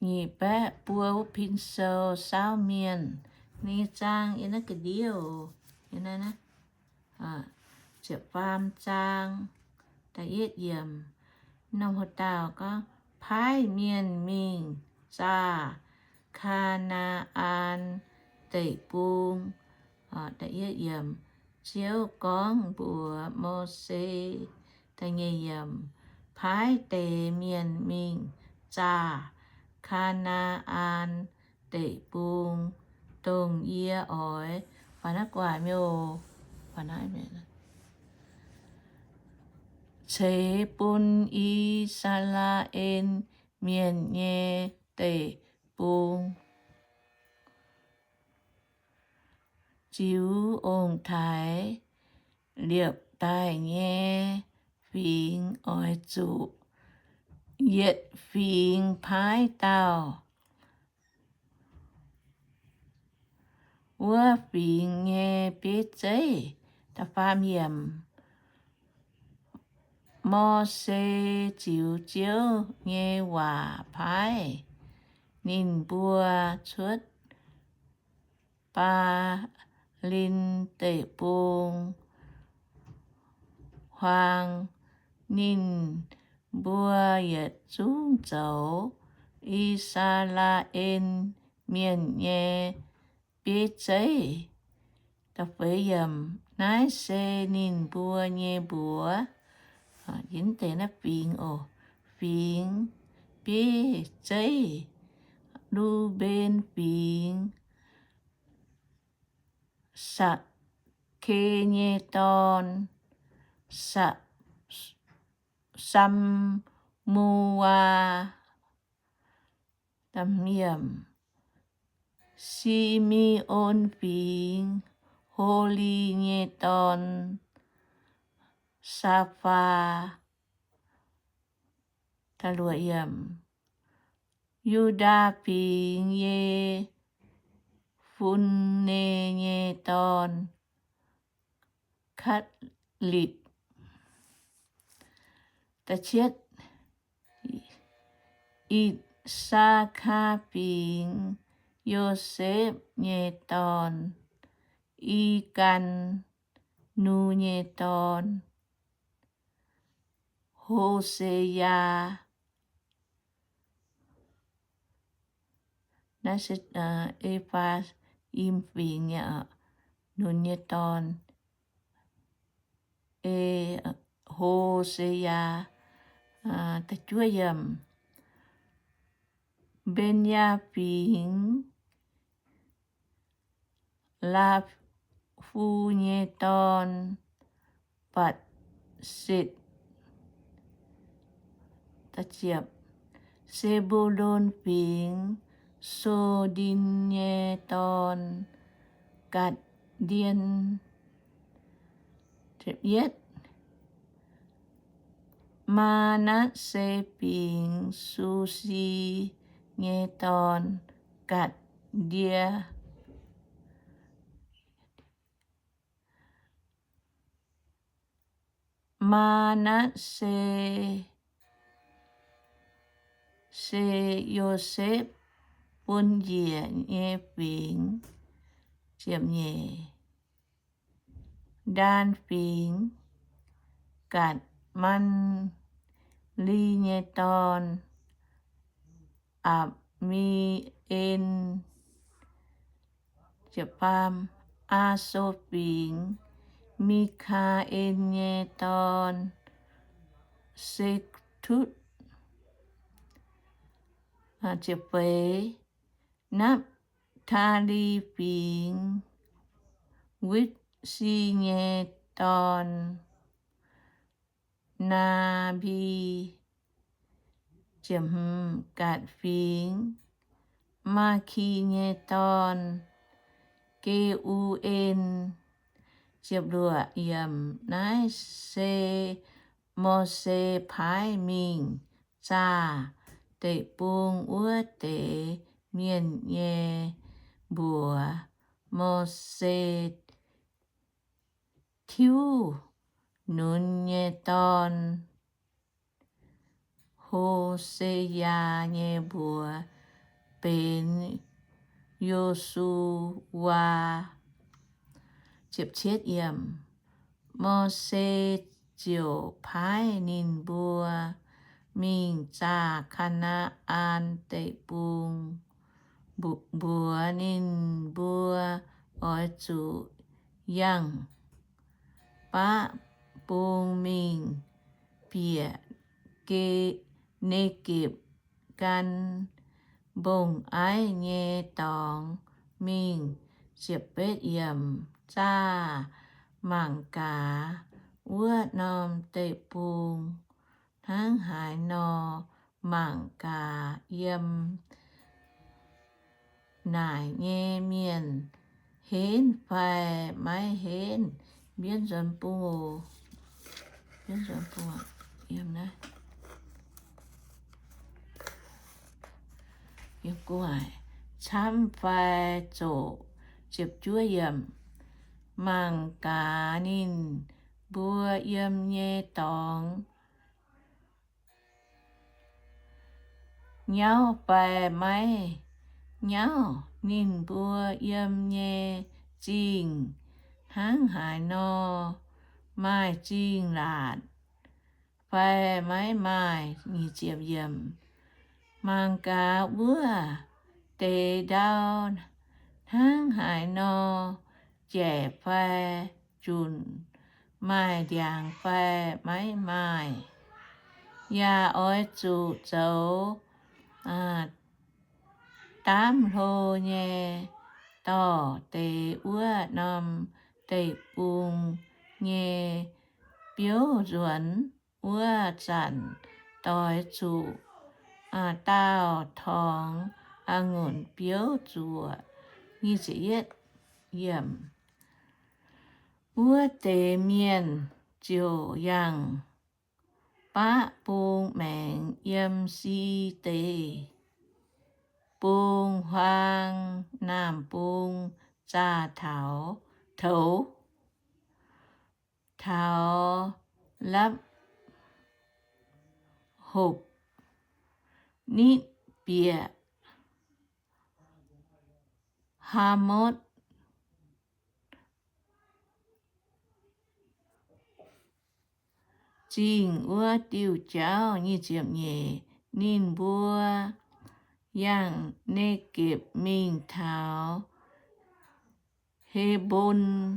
nyic baeqv buo wuov pin sou saauv mienh. Ninh nyei zaang yiem naaiv ga'ndiev, yiem naaiv, ziepc faam zaang, da'yietv yiemc. Norm haaix dauh gorngv, paaiv mienh mingh zaah Kaa^naa^an Deic-Bung. Da'yietv yiemc. Ziouv gorngv mbuox Mose, da'nyeic yiemc, paaiv deix mienh mingh zaah Kaa^naa^an Deic-Bung, dongh yie oix, faa naaiv guaax miouh, ceix bun I^saa^laa^en Mienh nyei deic-bung. Ziux ong-taaix liepc daaih nyei fingx oix zuqc yietc fingx paaiv dauh wuov fingx nyei bieiv zeiv. Da'faam yiemc. Mose ziux Ziouv nyei waac paaiv ninh mbuo cuotv Baalim Deic-Bung huaang. Ninh mbuo yietc zungv zoux I^saa^laa^en Mienh nyei bieiv zeiv. Da'feix yiemc. Naaiv se ninh mbuo nyei mbuox. Yie deix naaiv fingx oc. Fingx bieiv zeiv. Lu^mben Fingx, Sakc^ke nyei dorn, Sam^mu^waa. Si^me^on Fingx, Holi nyei dorn, Saafaa. Yu^ndaa Fingx, Ye^fun^ne nyei dorn, Katv^litv. I^saa^kaa Fingx, Yosepv nyei dorn, I^gan, Nun nyei dorn, Ho^se^yaa. Naaiv se E^faa^im Fingx nyei, Nun nyei dorn, E, Ho^se^yaa. Mben^yaa Fingx, Laa^fu nyei dorn, Batc^setv. Se^mbu^lon Fingx, So^ndin nyei dorn, Gatc^ndien. Maa^natv^se Fingx, Susi nyei dorn, Gatc^ndie. Maa^natv^se se Yosepv bun njiec nyei fingx. Ndaan Fingx, Gatc^man^li nyei dorn, Apc^mi^en. Aa^so Fingx, Mi^kaa^en nyei dorn, Setutv. Napv^taa^li Fingx, Witv^si nyei dorn, Naa^mbi. Gatc Fingx, Maaki nyei dorn, Geu^en. Naaiv se Mose paaiv mingh zaah deic-bung wuov deix mienh nyei mbuox. Mose tiuv Nun nyei dorn, Ho^se^yaa nyei mbuox. benx Yo^su^waa. Mose ziouc paaiv ninh mbuo mingh zaah Kaa^naa^an Deic-Bung, mbuox ninh mbuo, Oix zuqc yangh baqv bung mingh bieqc Ne^gepc gan mbong-aiv nyei dorngx mingh. Zaah mangc gaax wuov norm deic-bung hnangv haaix nor. Mangc gaax yiem naaic nyei mienh henv fai maiv henv. Mbienv nzuonx bung oc. Camv fai zoqc. Mangc gaax ninh mbuo yiem nyei dorngx nyauv fai maiv nyauv, ninh mbuo yiem nyei zingh hnangv haaix nor, maaih zingh laatc fai maiv maaih. Mangc gaax wuov deix ndau hnangv haaix nor, jaic fai junc, maaih ndiangx fai maiv maaih. Yaac oix zuqc zoux daamv hlo nyei dorh deix wuov norm deic-bung nyei biouv nzuonx. Wuov zanc doix zuqc daauh torngx a'ngunc biouv zuoqc. Wuov deix mienh ziouc yangh baqv bung maengx yiem Si Deic Bung huaang naamh bung zaah taux, taux, taux Lapv Hopc nitv bieqc Haamotv Zingh wuov diuh jauv. Ninh mbuo yangh Ne^gepc mingh taux He^mbo^lon,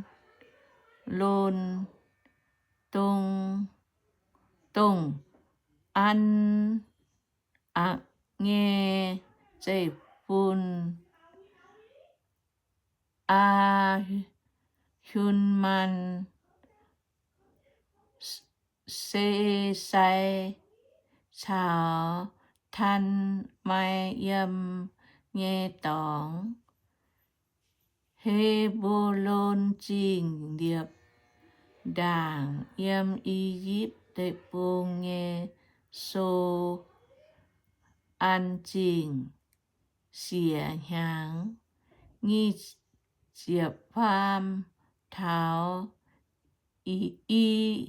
dongh, dongh An^akc nyei zeiv-fun, Aa^hun^maan, Se^sai, caux Taan^mai yiem nyei dorngx. He^mbo^lon Zingh liepc ndaangc yiem I^yipv Deic-Bung nyei So^an Zingh siec hnyangx. Nyic ziepc faam, taux I^e^etc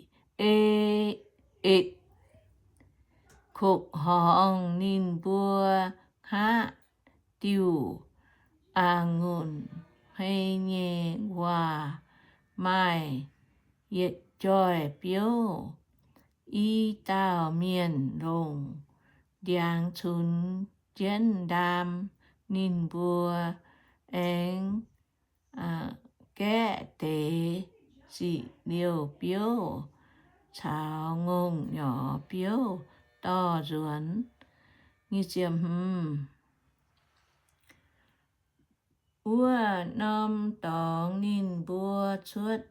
Kokc Horngz. Ninh mbuo hngaqv diuh a'ngunc hmei nyei waac maaih yietc joih biouv. I dauh mienh longc ndiangx cunx jienv ndaam. Ninh mbuo aengx gaeqv deix ziqc liouh biouv caux ngongh nyorx biouv dorh nzuonx. Wuov norm dorngx ninh mbuo cuotv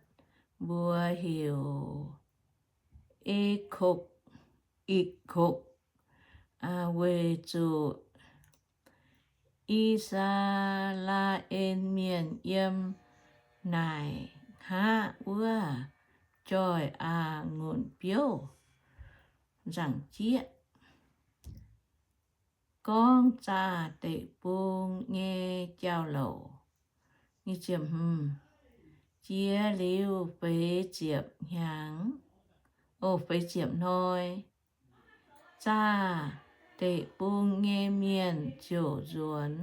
mbuox heuc E^kokc, I^kokc, weic zuqc I^saa^laa^en Mienh yiem naaic hngaqv wuov joih a'ngunc biouv nzaangc jieqv. Gorngv Zaah Deic-Bung nyei Jauv-Louc. Jiex liuz feix ziepc hnyangx, o, feix ziepc hnoi, zaah deic-bung nyei mienh ziouc nzuonx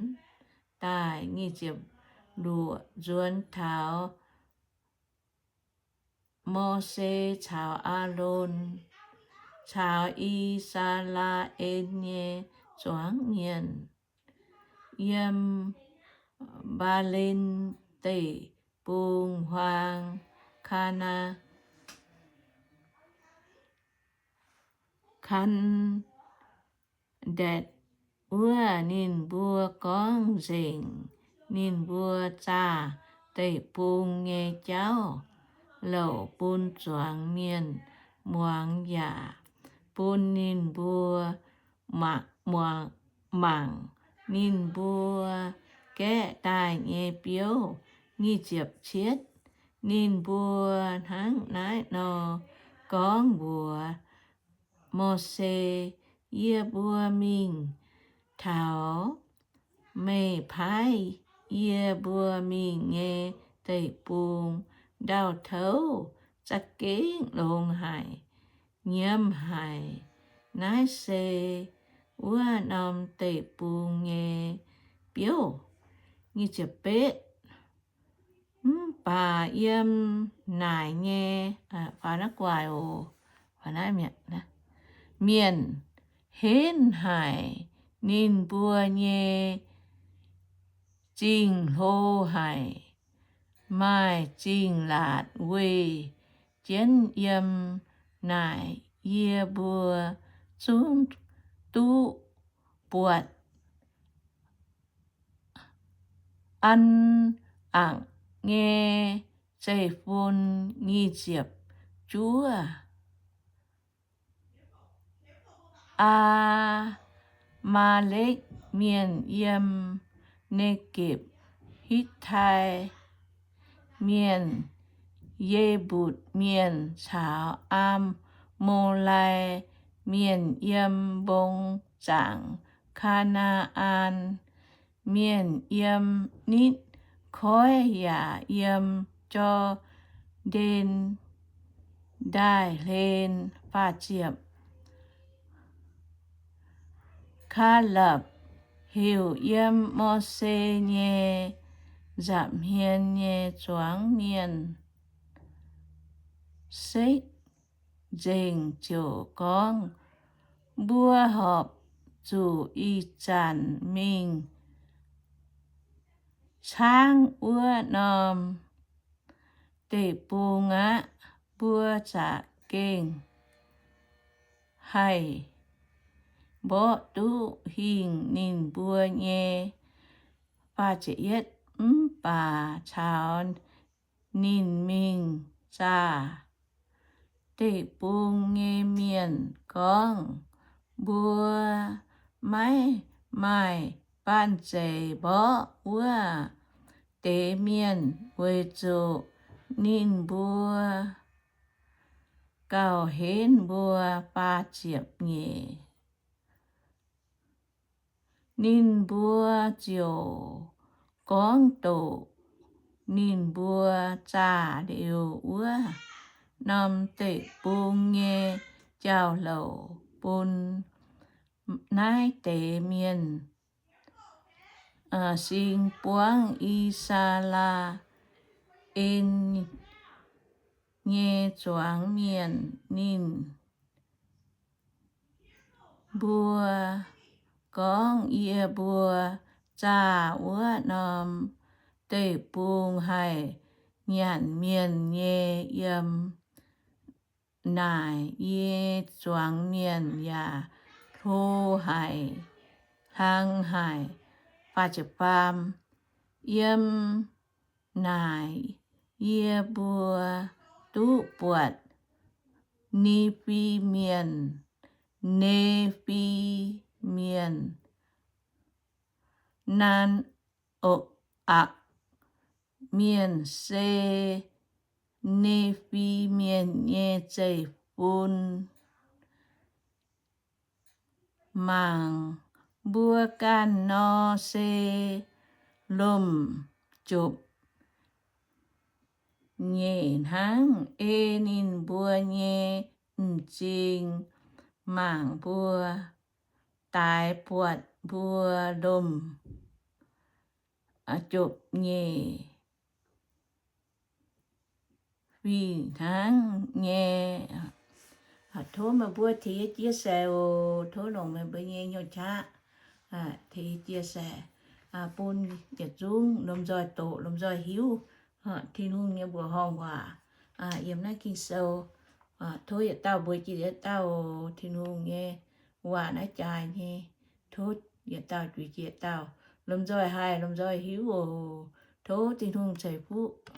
daaih, nyic ziepc luoqc, nzuonx taux Mose caux Aalon caux I^saa^laa^en nyei zuangx mienh yiem Baaleen Deic-Bung huaang Kaa^naa, Kaa^ndaetc wuov. Ninh mbuo gorngv nzengc ninh mbuo zaah deic-bung nyei jauv-louc bun zuangx mienh muangx yaac bun ninh mbuo mangc, mangc ninh mbuo gaeqv daaih nyei biouv. Nyic ziepc cietv. Ninh mbuo hnangv naaiv nor gorngv mbuox Mose, Yie mbuo mingh taux meih paaiv yie mbuo mingh nyei deic-bung, ndau-touv za'gengh longx haic, nyiemz haic. Naaiv se wuov norm deic-bung nyei biouv. Mv baac yiem naaic nyei, faaux naaiv gu'nguaaic oc, mienh henv haic, ninh mbuo nyei zingh hlo haic, maaih zingh laatc weih jienv yiem naaic. Yie mbuo zungv duqv buatc an, angc nyei zeiv-fun. Nyic ziepc juov. Aa^maa^lekv Mienh yiem Ne^gepc, Hitv^tai Mienh, Ye^mbutc Mienh caux Am^mo^lai Mienh yiem mbong zaangc, Kaa^naa^an Mienh yiem nitv koiv yaac yiem Jor^ndaen Ndaaih Hlen. Kaalapc heuc yiem Mose nyei nza'hmien nyei zuangx mienh sekv nzengc ziouc gorngv, Mbuo horpc zuqc ih zanc mingh caangv wuov norm deic-bung aqv. Mbuo za'gengh haih mborqv duqv hingh ninh mbuo nyei. Mv baac caux ninh mingh zaah deic-bung nyei mienh gorngv, Mbuo maiv maaih banh zeic mborqv wuov deix mienh, weic zuqc ninh mbuo gauh henv mbuo. Baa ziepc nyeic. Ninh mbuo ziouc gorngv doqc ninh mbuo zaah liuz wuov norm deic-bung nyei jauv-louc bun naaiv deix mienh. Singx buangv I^saa^laa^en nyei zuangx mienh. Ninh mbuo gorngv, Yie mbuo zaah wuov norm deic-bung haih nyanc mienh nyei. Yiem naaic yie zuangx mienh yaac hlo haic, hlang haic. Yiem naaic yie mbuo duqv buatc Ni^fi Mienh, Ne^fi Mienh, Naan^okc Mienh, se Ne^fi Mienh nyei zeiv-fun. Mangc, mbuo ganh nor se lomh jomc nyeic hnangv, ei ninh mbuo nyei m'zing mangc mbuo. daaix buatc mbuo lomh jomc nyei fih hnangv nyei. Tov meih mbuo tengx yie chia sẻ oc. Tov longc meih mbuo nyei hnyouv qaqv tengx yie chia sẻ bun yietc zungv lomh nzoih doqc, lomh nzoih hiuv Tin-Hungh nyei mbuoqc horngh waac yiem naaiv Ging-Sou. Tov yietc dauh mbuox jiex yietc dauh oc. Tin-Hungh nyei waac naaiv jaaix nyei. Tov yietc dauh juix jiex yietc dauh, lomh nzoih haih, lomh nzoih hiuv oc. Tov Tin-Hungh ceix fuqv.